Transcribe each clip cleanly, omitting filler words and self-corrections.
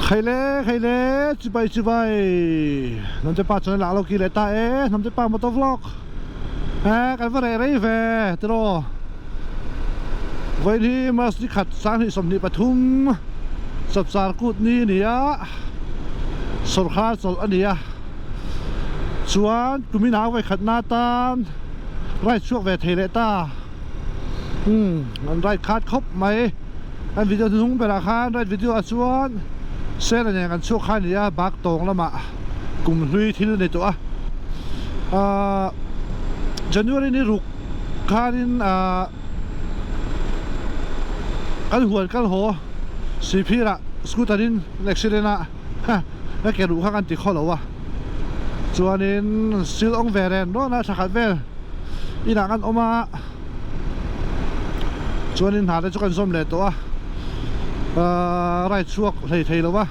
Khaile khaile chibai chibai Hnamte pa chuan lah lo ki leh ta e Hnamte pa motor vlog eh kan va reh rei ve tiraw vawiin hi March ni khat 2023 chapchar kut ni a ni a sawrkhar chawlh a ni a chuan kumin ah vawikhatna atan ride chhuak ve thei leh ta umm an ride khat khawp mai. An video hnuhnung berah khan right video ah chuan sela nen kan chhuak kha a ni a bak tawng lamah kum hlui thil a ni tawh a ahh January ni ruk khanin ahh kan huan kal haw Sihphirah scooter in an accident a ka ke ruh kha kan ti khaw lo a chuanin sil awng ve ren rawn a thla khat vel inah kan awm a. Chuanin hna te chu kan zawm leh tawh a, ahh ride chhuak hlei thei lo va,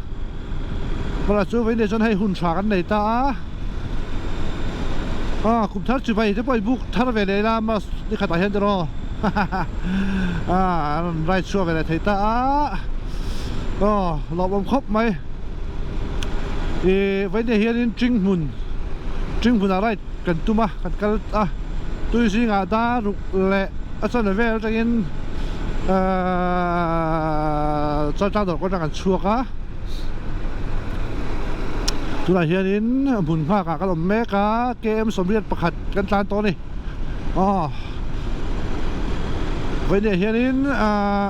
hmala chu vawiin chuan hei hun tha kan nei ta a, ah kum thar chibai te pawh i buk thar ve leh ila mas ni khatah hian tiraw ah an rawn ride chhuak ve leh thei ta a, aw lawmawm khawp mai ih vawiin hianin Ṭinghmun Ṭinghmunah ride. Kan tum a, kan kal a, tui zingah dar ruk leh a chawhnu vel atangin ahh chaltlang dawr kawt atang kan chhuak a, tunah hianin hmun nghakah kan awm mek a, KM 81 kan tlan tawh a ni, aw vawiin ah hianin ahh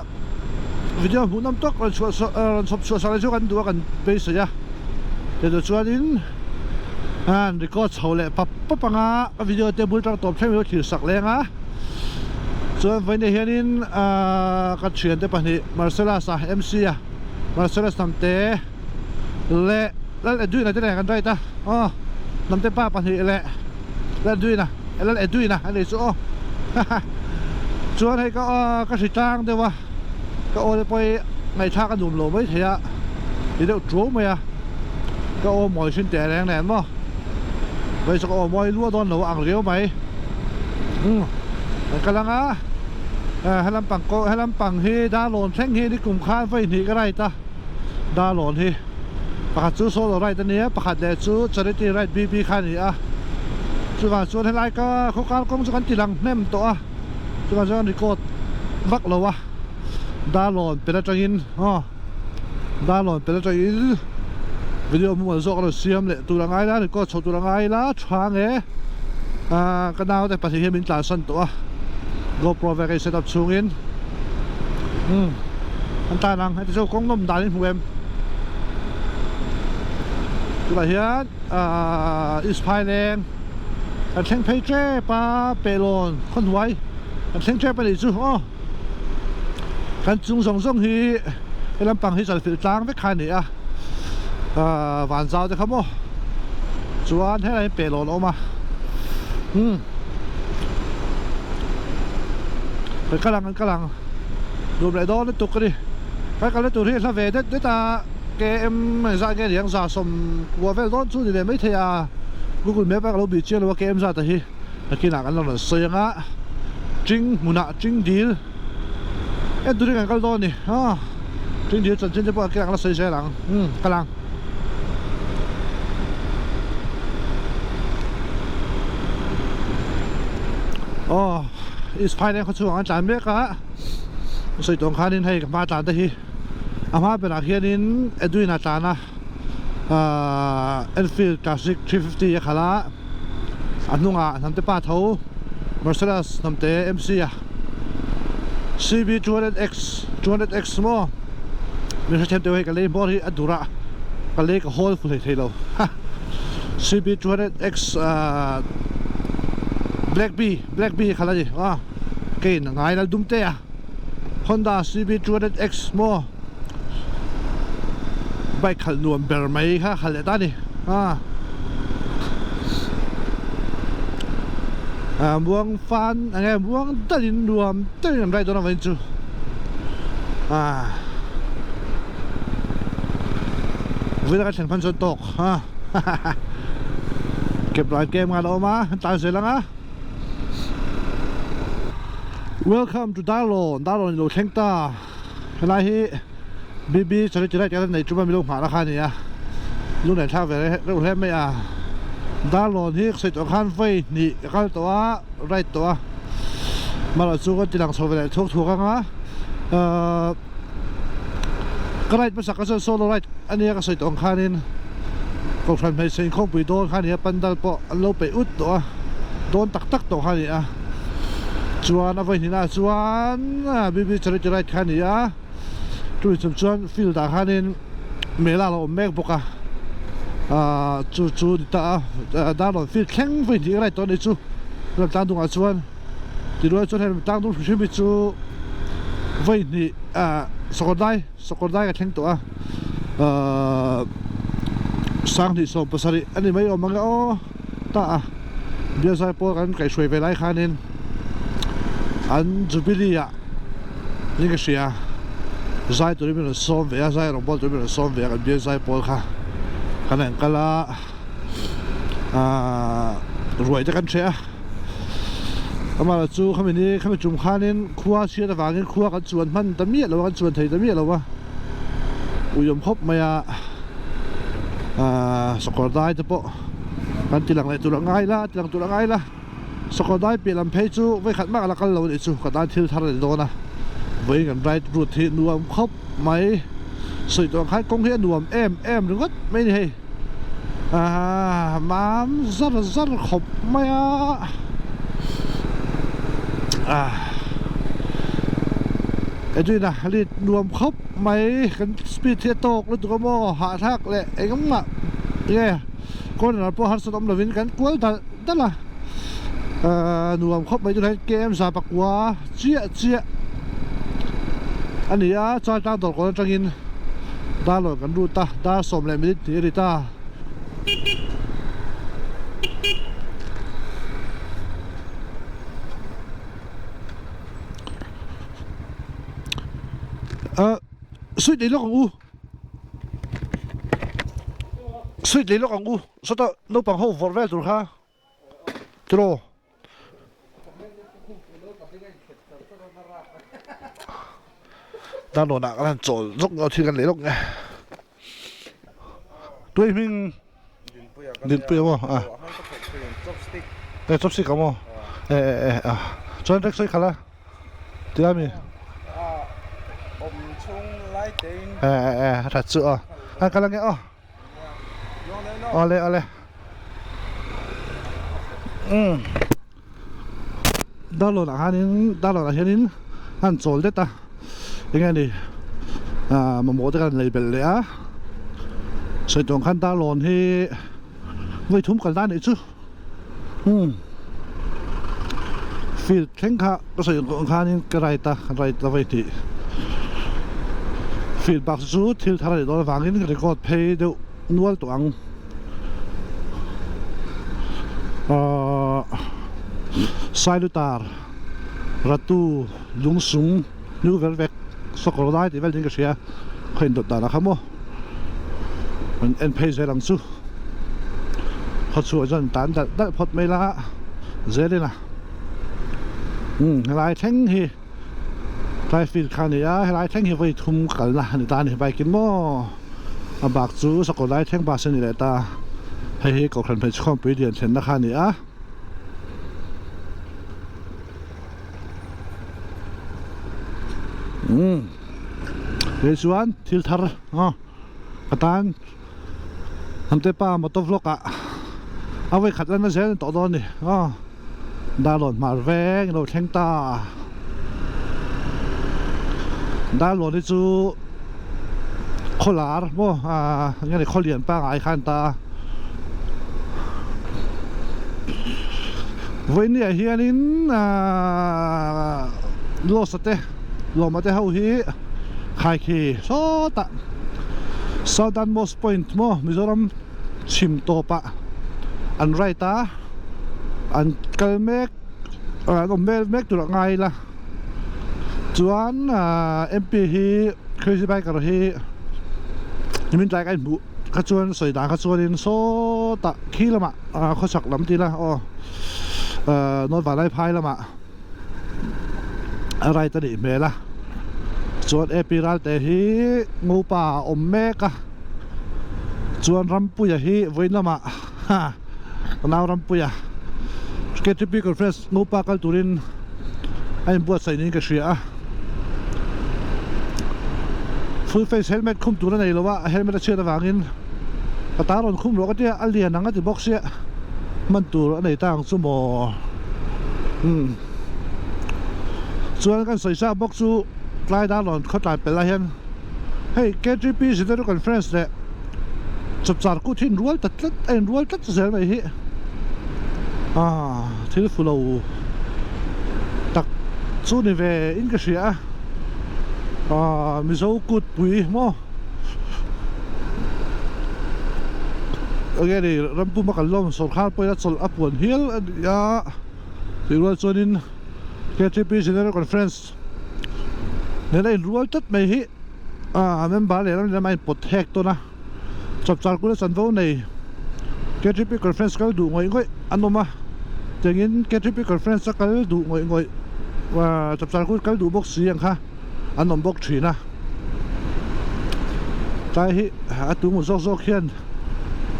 video hmuhnawm tawk rawn chhuah rawn chhawp chhuah sak leh chu kan duh a kan beisei a, chutah chuanin. An record chho leh pap pap anga a video te bul tang tawp thleng ilo thlir sak leng a chuan vawiin hianin ahh ka thian te pahnih Marcellus a MC a Marcellus Hnamte leh Lal Edwin a te nen kan ride a aw Hnamte pa pahnih leh Lal Edwin a Lal Edwin a ani chu aw haha chuan hei ka ka hri tlang deuh a. Ka aw te pawh hi ngaihthlak a nuam lo mai thei a, ti deuh tuau mai a, ka aw mawi hrin teh reng nen maw, vawi chu ka aw mawi luah dawn lo a ang riau mai, umm kan kal ang a, helam pang kawh helam pang hi Darlawn thleng hi nikum khan vawi hnih ka ride a, Darlawn hi pakhat chu solo ride a nia, pakhat leh chu charity ride BB kha a ni a, chuvang chuan helai ka khawkar kawng chu kan ti lang hnem tawh a. Chuvang chuan record vak lo a Darlawn pel atangin aw Darlawn pel atangin video mumal zawk a rawn siam leh tur a ngai la record chho tur a ngai la tha nge ah ka naute pahnih hian min tlansan tawh a GoPro vel ka in set up chhungin umm an tan ang heti chu kawng nawm dan in hmu em tunah hian ah East Phaileng. Kan thleng phei tep a, Pehlawn khawhnuai kan thleng tep a nih chu aw. Kan chung zawng zawng hi he lampang hi chalfilh tlang vek kha a ni a, ahh van zau te kha maw chuan helai hi Pehlawn a awm a, umm kan kal ang kan kal ang nuam leh dawn lutuk a ni. Kan kalna tur hi a hla ve det det a. KM zat nge niang 190 vel dawn chu ni ve maithei a, Google Map a ka lo bih chiang lo a KM zat a hi nakinah kan lo rawn sawi ang a, Ching hmunah Ching dil en turin kan kal dawn a ni a, Ching dil chanchin te pawh nakinah kan la sawi zel ang umm kal ang. Aw East Phailen khawchhungah kan tlan mek a, sawi tawng khanin hei ka hma tlan te hi. A hma berah hianin Edwin a tlan a, ahh Enfield Classic 350 a khalh a, a hnungah Hnamte pa tho Marcellus Hnamte MC a CB 200X 200X maw min hrethiam teuh hei ka lei hmawr hi a dur a ka lei ka hawl fu hlei thei lo ha CB 200X ahh Black Bee Black Bee a khalh a ni aw keiin a ngai lal dum te a. Honda CB 200X maw bike khalh nuam ber mai kha khalh leh ta a ni a ah muang fan eng nge muang takin nuam takin an ride dawn avangin chu ah vawiin a kan thlen hman chuan tawk a hahaha kep ran kem ngan a awm a an tlan zel ang a. Welcome to Darlawn, Darlawn ilo thleng ta helai hi BB Charity Ride kan nei tum a milo nghah na kha a ni a lunglen thlak ve reuh hle mai a Darlawn hi ka sawi tawh khan vawi hnih ka kal tawh a ride tawh a amaherawh chu ka ti lang chho ve leh thuak thuak ang a ahh ka ride hmasa kha chuan solo ride a nia ka sawi tawh ang khanin kohhran hmeichhe inkhawmpui dawn kha a ni a pandal pawh an lo peih ut tawh a dawn tak tak tawh kha a ni a chuan a vawi hnihna ah chuan BB Charity Ride kha a ni a. Chumi chung chuan field ah khanin mela a lo awm mek bawk a ahh chu chu ni ta a darlawn field thleng vawi hnih ride tawh a nih chu ram tlang dungah chuan ti rual chuan hei ram tlang dung hrim hrim hi chu vawi hnih ahh sakawr dai sakawr dai ka thleng tawh a ahh sanghnih 17 a ni mai awm ang e aw ta a bialzai pawl kan kaihhruai ve lai khanin an jubilee ah ni ka hria zai turin min rawn sawm ve a zai rawng bawl turin min rawn sawm ve a kan bialzai pawl kha kan han kal a ahh ruai te kan hreh a amaherawh chu khami ni khami tum khanin khua chhiat avangin khua kan chuan hman ta miah lo a kan chuan thei ta miah lo a uiawm khawp mai a ahh sakawr dai te pawh kan ti lang leh tur a ngai la ti lang tur a ngai la sakawr dai piah lam phei chu vawikhat mah ka la kal lo a nih chu ka tan thil thar a ni dawn a vawiin kan ride route hi nuam khawp mai sawi tawh ang khan kawng hi a nuam em em ringawt mai a ni hei ahh mam zar zar khawp mai a ah Edwin-a lead nuam khawp mai kan speed hi a tawk lutuk a maw hahthlak leh engmah nge corner pawh harsat awm lovin kan kual dalh dalh a ahh nuam khawp mai tunah hian km za pakua chiah chiah a ni a chuan tlang dawr kawn atangin darlawn kan lut a dar sawm leh minute hnih a ni ta. Ahh sweet lei lawk ang u sweet lei lawk ang u sawtah naupang ho vawrh vel tur kha tiraw darlawnah kan han chawl zawk nge thil kan lei lawk nge tui hming dinpuia maw a e chopstick a maw e e e a chuan rek sawi khalh a tia mi e e e a that chu a a kal ange aw awle awle umm darlawn ah khanin darlawn ah hianin a han chawl det a enge ni ah mamawh te kan lei belh leh a sawi tawng khan darlawn hi vawi thum kal dan nih chu umm field thleng kha ka sawi ang khanin ka right a ka right a vawi hnih field bak chu thil thar a nih dawn avangin ka record phei deuh nual tawh ang. Ahh Sailutar Ratu Lungsung New Velvet Sawkawr lai tih vel niin ka hria khaw indawt dan ah kha maw an en phei zel ang chu khaw chhuah chuan tan dalh dalh phawt mai la zel in a umm helai thleng hi tlai field kha a ni a helai thleng hi vawi thum kalna a ni ta a ni bike in maw. A bak chu sakawr lai thleng bus a ni leh ta hei hi kohhran hmeichhe khawmpui lian thlenna kha a ni a. Umm hei chuan thil thar aw ka tan hnamte pa motor vlog ah a vawi khat lan na zel a ni tawh dawn a ni aw darlawn hmar veng ilo thleng ta darlawn hi chu khawlar maw ah enge ni khawlian pangai khan ta a vawiin ah hianin ah losa te lawma te ho hi khaikhi sawtah southern most point maw mizoram chhim tawpah an right a. An kal mek an awm vel mek tur a ngai ila chuan ahh M P hi crazy biker hi nimin tlai ka inhmuh kha chuan sawi dan kha chuanin sawtah khi lamah ah khawchhak lam tih ila aw ahh North Vanlaiphai lamah a ride a nih hmel a. Chuan AP Ralte hi Ngopa a awm mek a, chuan Rampuia hi vawiin lamah ha ka nau Rampuia KTP Conference Ngopa kal turin a inbuatsaih niin ka hria a. Full face helmet khum tur a nei lo a, a helmet a chhiat avangin ka ta rawn khum rawh ka tia a lian ang a ti bawk sia hman tur a nei ta ang chu maw umm chuan kan sawi sa bawk chu tlai dar rawn khawtlai pelh ah hian hei K_T_P Zirtirtu Conference leh chawpchar kut hi inrual ta tlat a inrual tlat zel mai hi ah thil fu lo tak chu ni ve in ka hria a ah Mizo kut pui maw. Enge ni rampuma kan lawm sawrkhar pawhin a chawlh a puan hial a ni a tih rual chuanin K_T_P General Conference nena inrual tlat mai hi ah member leh ram leh lam a inpawt hek tawn a chawpchar kula chanvo nei K_T_P Conference kal duh ngawih ngawih an awm a tiangin K_T_P Conference a kal duh ngawih ngawih ah chawpchar kul kal duh bawk si ang kha. an awm bawk thin a tlai hi a tungu zawk zawk hian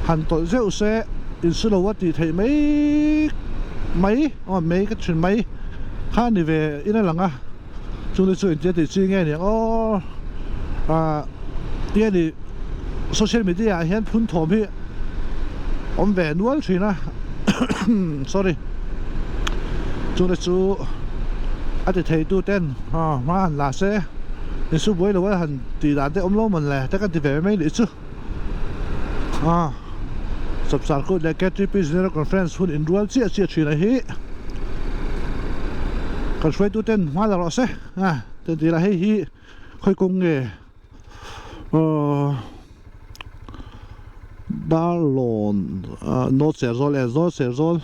han tawlh zeuh se insu lo a tih theih mai mai aw mai ka thin mai kha a ni ve in a lang a chungte chu intia tih chi nge niang aw ah tia ni social media ah hian phun thawm hi awm ve nual thin a sorry chungte chu a ti thei tu ten. Aw hma han la se insu buai lo a han tih dan te awm lo mawn le te kan ti ve mai mai nih chu aw Chapchar Kut leh KTP General Conference hun inrual chiah chiah thin a hi kan hruaitu ten hma la rawh se a ten tih lah hei hi khawi kawng nge aw Darlawn North Serzawl e North Serzawl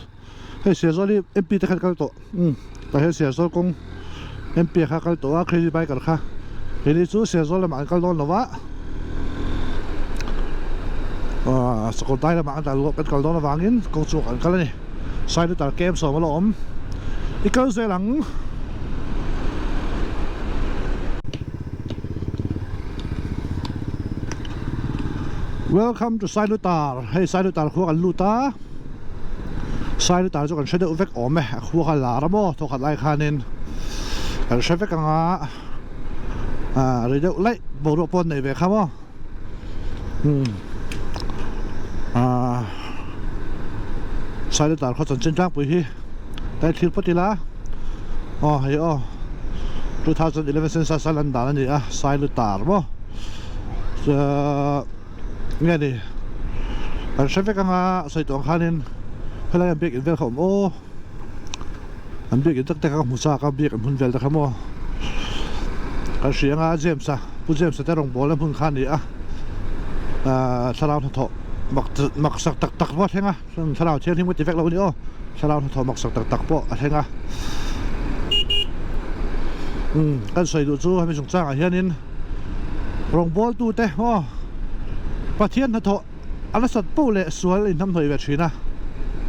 hei Serzawl hi MP te khan kal tawh umm tah hian Serzawl kawng MP kha kal tawh a crazy biker kha keini chu Serzawl lamah an kal dawn lo va aaa Sakawrdai lamah an kal kan kal dawn avangin kawng chungah kan kal a ni Sailutar KM 10 a la awm i kal zel ang. Welcome to Sailutar hei Sailutar khua kan lut a Sailutar chu kan hre deuh vek awm e a khua kha lar a maw thawkhat lai khanin kan hre vek ang a ah rei deuh laih boruak pawh an nei ve kha maw umm ah Sailutar khaw chanchin tlangpui hi Kai thlir phawt ila aw hei aw 2011 census a lan dan a ni a Sailutar maw nge ni kan hre vek anga sawi tawh ang khanin helai an biak in vel kha awm aw an biak in tak te kha ka hmu chak a biak in hmun vel te kha maw kan hria anga James a Pu James a te rawngbawlna hmun kha a ni a thlarau hnathawh mak mak sak tak tak pawh a thleng a. Thlarau thianghlim ka ti vek lo a ni aw, thlarau hnathawh maksak tak tak pawh a thleng a. Umm kan sawi duh chu hemi chungchangah hianin rawngbawltute aw Pathian hnathawh a nasat poh leh sual inhnamhnawih ve thin a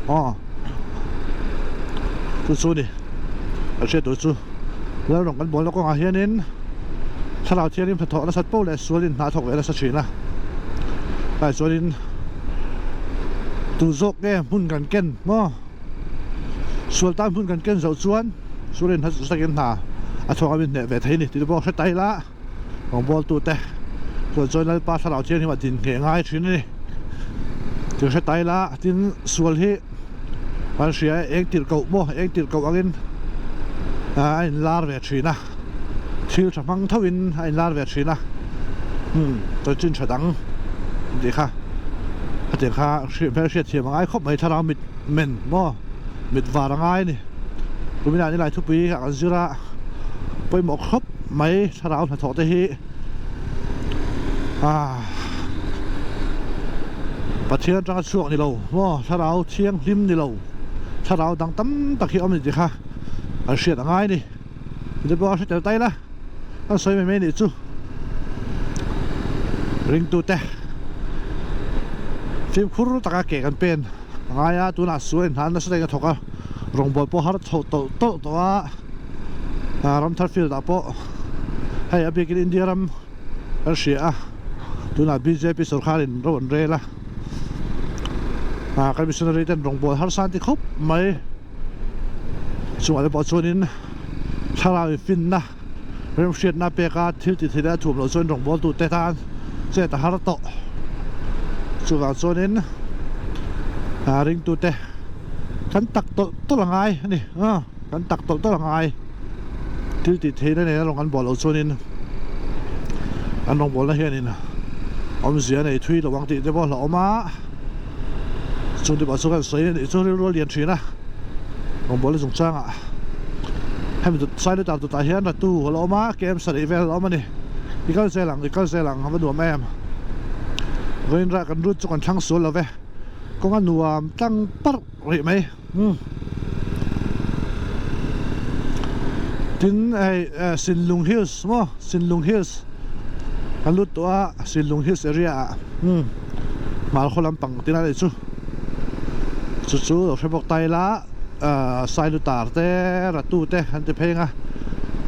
aw chu chu a ni kan hriat tur chu Lalrawng kan bawlna kawngah hianin thlarau thianghlim hnathawh a nasat poh leh sual inhnahthawk ve a nasa thin a tlai chuanin. Tu zawk nge hmun kan ken maw? Sual tan hmun kan ken zoh chuan sualin hna chu takin hna a thawk a min hneh ve thei a ni tih te pawh hre ta ila rawngbawltute chuan chuan Lalpa thlarau thianghlim a din ngheh ngai thin a ni tih hre ta ila tin sual hi kan hria e eng tirh koh maw eng tirh koh angin a inlar ve thin a thil tha hmang tho in a inlar ve thin a umm chanchin tha dang tih kha hetiang kha hmel hriat thiam a ngai khawp mai thlarau mit men maw mit var a ngai a ni kuminah nilai thupui ah kan zir a pawimawh khawp mai thlarau hnathawh te hi ah Pathian atanga chhuak ni lo maw thlarau thianghlim ni lo thlarau dang tam tak hi a awm a ni tih kha an hriat a ngai a ni. Chu pawh a hre tel ta ila kan sawi mai mai nih chu ringtute fimkhur taka ke kan pen a ngai a tunah sual inhlan nasa takin a thawk a rawngbâwl pawh har chho tawlh tawlh tawh a ramthar field ah pawh. Hei a bikin India ram kan hria a, tunah bjp sorkarin ro an rel a, ah kan missionary ten rawngbawl harsa an ti khawp mai. Chungah te pawh chuanin thlarau in finna remhriatna peka thil ti theih leh a thuam loh chuan rawngbawl tute tan chet a har tawh. Chuvang chuanin ah ringtute kan tak tawlh tawlh a ngai a ni ah kan tak tawlh tawlh a ngai. Thil tih theihna nena rawng an bawl loh chuanin an rawngbawlna hianin awmzia a nei thui lo ang tih te pawh a hlauhawm a, chung te pawh chu kan sawi a nih chu rilru a lian thin a, rawngbawlna chungchangah hemi sai lutar tutah hian ratu a la awm a, kem sarih vel a la awm a ni, i kal zel ang i kal zel ang a va nuam em, vawiin rah kan route chu kan thlang sual lo ve, kawng a nuam tlang parh rih mai. Umm tin hei eh Sinlung Hills maw Sinlung Hills kan lut tawh a Sinlung Hills area ah umm hmar khaw lampang tin a nih chu chu chu lo hre bawk ta ila ah Sailutar te Ratu te an ti phei ang a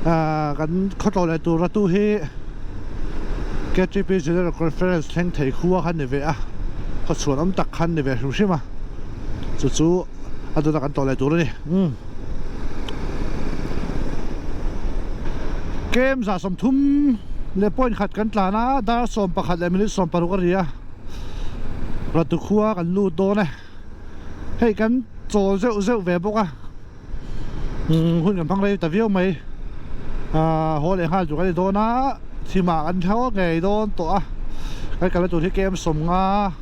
ah kan khawtlawh leh tur Ratu hi K_T_P General Conference thleng thei khua kha ni ve a khawchhuan awm tak kha an ni ve hrim hrim a. Chu chu a dawt a kan tawh leh tur a ni. Umm. Kem 30 leh point khat kan tlan a, dar 11 leh minute 16 a ri a. Ratu khua kan lut dawn e. Hei kan chawl zeuh zeuh ve bawk a. Umm hun kan hmang rei ta viau mai. Ahh haw leh nghal tur kan ni dawn a, thimah kan thleng ngei dawn tawh a. Kan kalna tur hi kem 50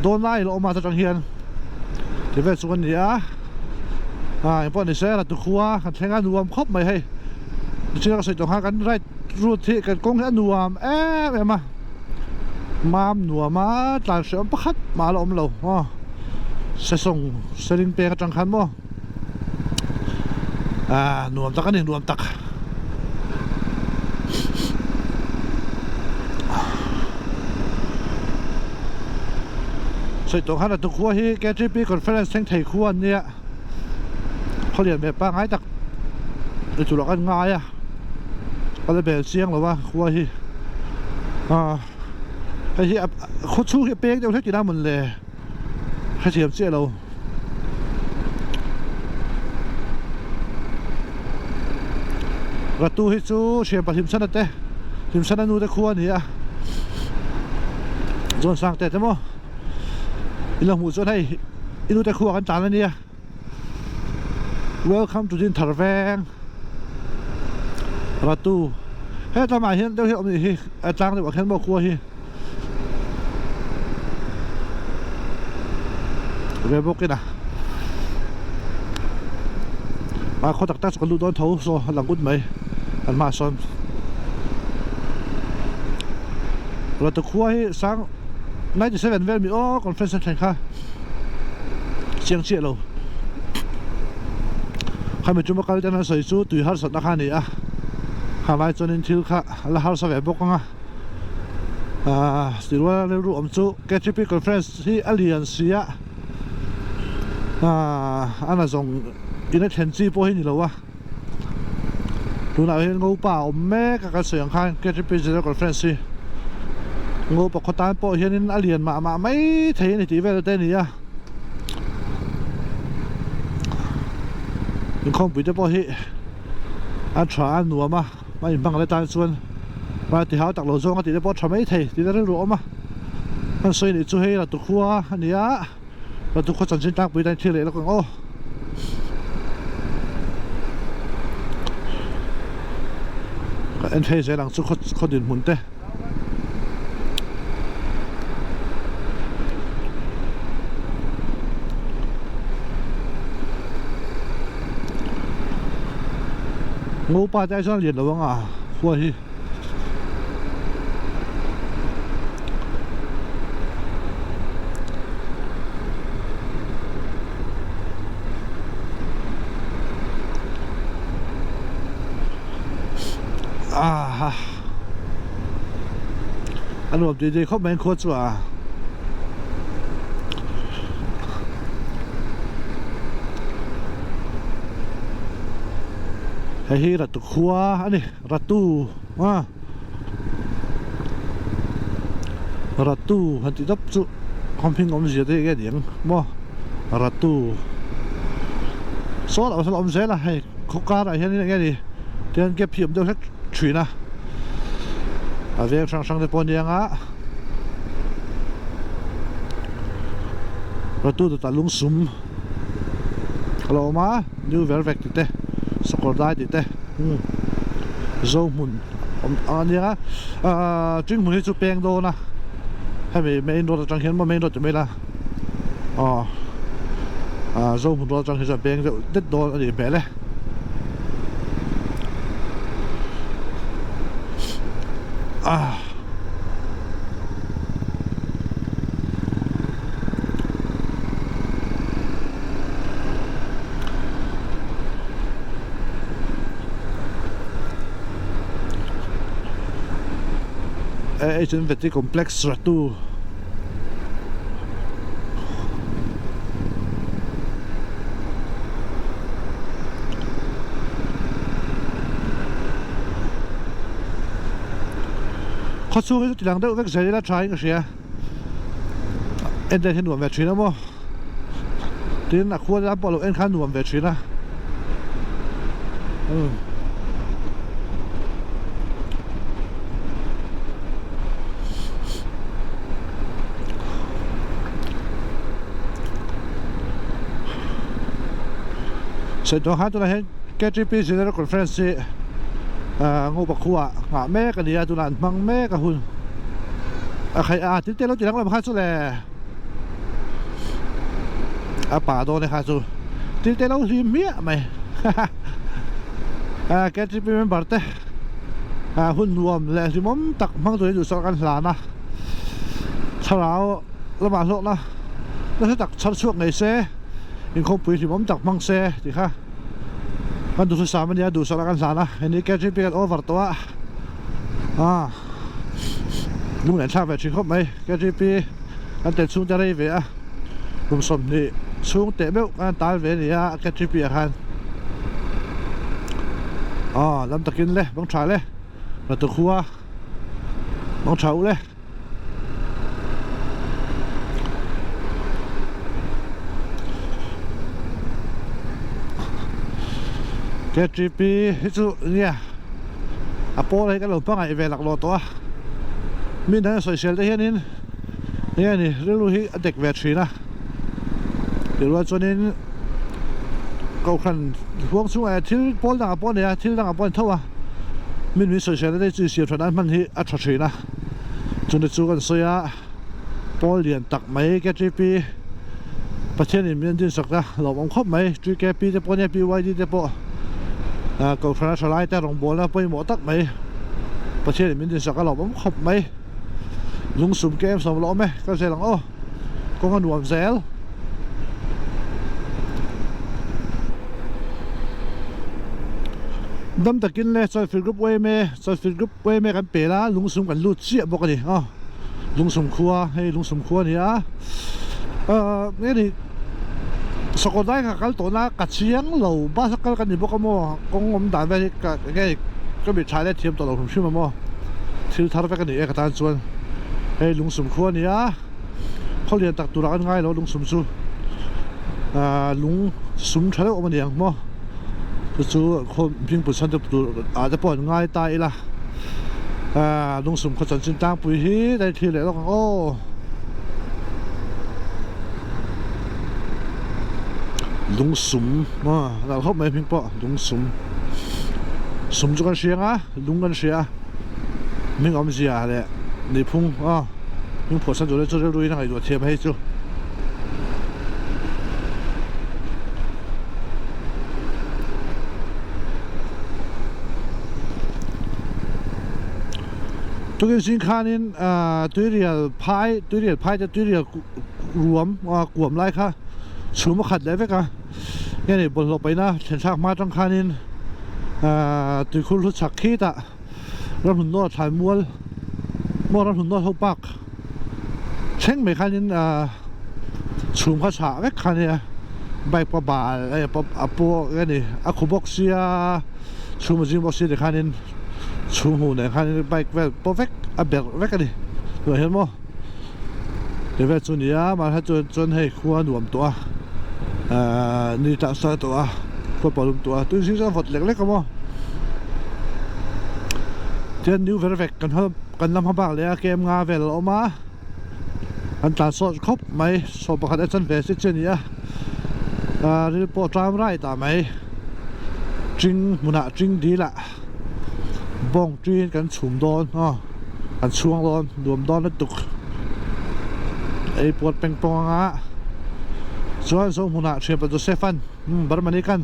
dawn lai la awm a chutang hian ti vel chu kan ni a. Ah engpawh ni se ratu khua kan thleng a nuam khawp mai hei. Nichina ka sawi tawh khan kan ride route hi kan kawng hi a nuam em em a. Mam nuam a tlan hrehawm pakhat mah la awm lo aw sesawng seling peng atang khan maw ah nuam tak a ni nuam tak sawi tawh khan a tukhua hi K_T_P conference thleng thei khua an nia khawlian ve pangngai tak ni tur ah khan ngai a ka la bel chiang lo a khua hi ah hei hi khaw chhung hi a peng deuh hlek tihna mawn le hrethiam chiah lo ratu hi chu thianpa hlimsana te hlimsana nu te khua a ni a zawn sang te te maw. I lo hmuh chuan hei i nute khuah kan tlan a nia welcome to Dinthar veng Ratu he tlangah hian deuh hi a awm nih hi a tlang deuh ah khian maw khua hi ve bawk in a a khaw tak tak chu kan luh dawn tho saw a lang ut mai an hmaah sawn Ratu khua hi sang. 97 vel mi aw conference an thleng kha chiang chiah lo khami chuma kal ten an sawi chu tui harsatna kha a ni a khalai chuanin thil kha a la harsa ve bawk ang a ahh tirual rilru awm chu K_T_P conference hi a lian si a ahh a na zawng in a thlen chi pawh hi ni lo a. Tunah hian Ngopa a awm mek a kan sawi ang khan K_T_P General Conference hi Ngopa khaw tan pawh hianin a lian mah mah mai thei a ni tih vel te a ni a inkhawmpui te pawh hi a tha a nuam a a inhmang leh tan chuan mahni ti hau tak lo zawng a tih te pawh a tha mai thei tih te rilru a awm a an sawi nih chu hei Ratukhua a ni a. Ratu khaw chanchin tlangpui tan thil leh lawk ang aw. Ka en phei zel ang chu khaw khaw dinhmun te. Ngopa te ai chuan a lian lo ang a khua hi. Aha a nuam tih tih khawp mai an khua chu a. Hei hi Ratu khua a ni, Ratu a Ratu han tih dap chu khawmhing awmzia te hi enge ni ang maw Ratu saw loh sawn a awm zel a hei khaw karah hian enge ni tihian gap hi a awm deuh hlek thin a a veng hrang hrang te pawh a ni ang a Ratu dawtah lungsum a lo awm a new vervek tih te sakawr dai tih te umm zo hmun awm a nia ahh tring hmun hi chu peng dawn a hemi main road atang hian maw main road ti mai ila aw ah zo hmun road atang hi chuan peng deuh det dawn a nih hmel e. Ah. AHN Vety Complex Ratu Khawchhung hi chu tilang deuh vek zel ila tha in ka hria. En te hi nuam ve thin a maw tin a khua lam pawh lo en khan nuam ve thin a umm Sawi khan tunah hian K_T_P General Conference hi ah Ngopa khuaah nghah mek a ni a tunah an hmang mek a hun. A khaih a tin te lo ti danglam kha chu le a pa dawn e kha chu tin te lo hlim hmiah mai a KTP member te a hun nuam leh hlimawm tak hmang turin duhsak kan hlan a thlarau lamah hlawkna nasa tak chhar chhuak ngei se inkhawmpui hlimawm tak hmang se tih kha kan duhthusam ania duhsak kan hlan a heni KTP kan over tawh a a. Lung leh thlak ve thin khawp mai KGP kan tel chhung te rei ve a kum 20 chhung teh meuh kan tal ve a ni a KGP ah khan aw lam takin le bang tha le ratu khua bang tha u le. KGP hi chu nia. A pawl hi ka lo hmangaih ve laklawh tawh a, mi dang sawisel te hianin enge ni rilru hi a dek ve thin a, tirual chuanin kohhran huang chhungah hian thil pawl dangah pawh a nei a, thil dangah pawh a ni tho a, mi min sawisel te chu insiam that nan hman hi a tha thin a, chumi chu kan sawi a, pawl lian tak mai KTP Pathianin min dinsak a lawmawm khawp mai TKP te pawh nia PYD te pawh ah kohhran a tha lai te rawngbawlna pawimawh tak mai Pathianin min dinsak a lawmawm khawp mai lungsum kem sawm lawm e ka zel ang aw kawng a nuam zel. Dam takin le Chalfilh Group yma Chalfilh Group yma kan pel a lungsum kan lut chiah bawk a ni aw. Lungsum khua hei lungsum khua a ni a ahh nge ni sakawr dai kha kal tawh na ka chiang lo bus a kal ka ni bawk a maw kawng awm dan vel hi ka nge ka mit tha leh thiam tawh lo hrim hrim a maw thil thar vek a ni e ka tan chuan hei lungsum khua a ni a khaw lian tak turah kan ngai lo lungsum chu ahh lung sum tha deuh awm a ni ang maw chu chu khaw hmingpui chhan te tur ah te pawh an ngai ta ila. Aaa lungsum khaw chanchin tlangpui hi daih thlir leh lawk ang aw. Lungsum a nalh khawp mai hming pawh lungsum sum chu kan hria ang a lung kan hria a hming awmzia leh nihphung a hming phuahsan tur hi chu rilru in a ngaihtuah thiam hei chu. Tukin zing khanin tuirial phai tuirial phai te tuirial ruam kuam lai kha chhum a khat leh vek a nge ni bawlhhlawh paihna thlen thlak hma atang khanin tuikhur hlu chhak khitah ramhlun nawr thlai mual maw ramhlun nawr ho park thleng mai khanin chhum kha chhah vek kha ania bike pawh bal a pawh a ni a khu bawk sia. Chhum a zing bawk si tikhanin chhum hmuh nen khanin bike vel pawh vek a berh vek a ni tunah hian maw ti vel chu a ni a mahse chuan chuan hei khua a nuam tawh a ahh ni tah sa tawh a khua pawh a lum tawh a tui zing chuan vawt lek lek a maw tian new ver vek kan kan la hma bak leh a kem nga vel a awm a. An tlan sawt khawp mai saw pakhat a chan ve chiah chiah a ni a ah ril pawh tlam rai ta mai ṭing hmunah ṭing dil ah bawng ṭin kan chhum dawn aw kan chhuang dawn nuam dawn lutuk ei puat peng pawng anga chuan saw hmunah thianpa Joseph an umm Burmani kan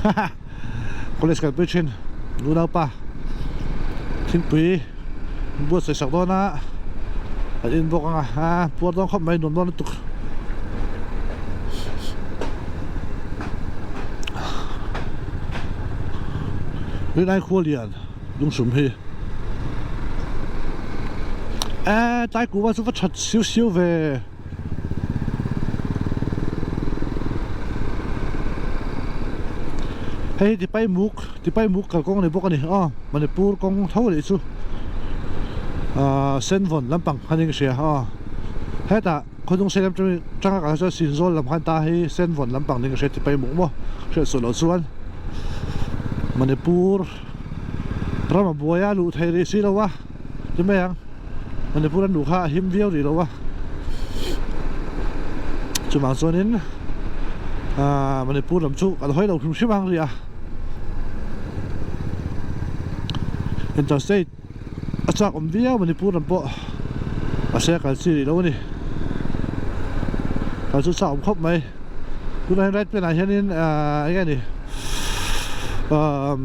haha college kalpui thin unaupa thingpui. Buatsaih sak dawn a an in bawk ang a a puar dawn khawp mai nuam dawn lutuk. Rinai khua lian lungsum hi e tlai kuva chu va that siu siu ve. Hei hi tipai muk tipai muk kalkawng a ni bawk a ni aw Manipur kawng tho a nih chu ahh Senvawn lampang khan in ka hria aw hetah khawdung sei lam tanga kal chuan Sinzawl lam khan ta hi Senvawn lampang niin ka hria tipai muk maw hriat suah loh chuan Manipur ram a buai a luh theih rih si lo a ti mai ang. Manipur an luh kha a him viau rih lo a chuvang chuanin ahh Manipur lam chu kan hawi lo hrim hrim ang rih a interstate a chak awm viau Manipur lam pawh mahse a kal chi rih lo a ni kal chu chak awm khawp mai tunah hian right pen ah hianin ahh eng nge ni ahh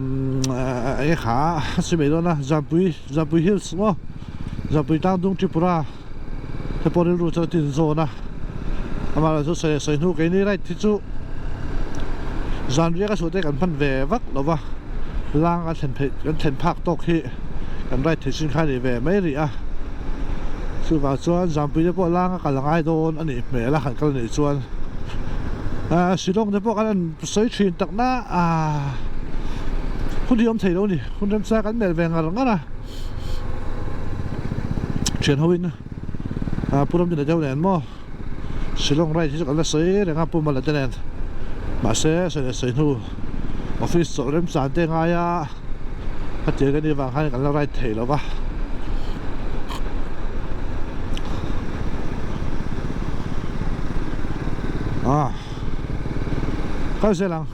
eng nge kha a sawi mai dawn a Zampui. Zampui Hills maw Zampui Tlangdung Tripura te pawh rilru chu a tin zawn a amaherawhchu chu sawi sawi hnu keini right hi chu zan riak a chhuah te kan hman ve vak lo va lang a thlen theih kan thlen phak tawk hi kan right thei chin kha a ni ve mai rih a chuvang chuan Zampui te pawh lang a kal a ngai dawn a nih hmel a han kal a nih chuan ahh Shillong te pawh kan han sawi thin tak na ahh hun hi awm thei lo a ni. Hun remsa kan melh ve ngar ngar a, thian ho in ah Pu Ramdina deuh nen maw Shillong ride hi chu kan la sawi reng a Pu Mala te nen mahse sawi leh sawi hnu office chawlh remchan te ngai a hetiang anih vang khan kan la ride thei lo va ah kal zel ang.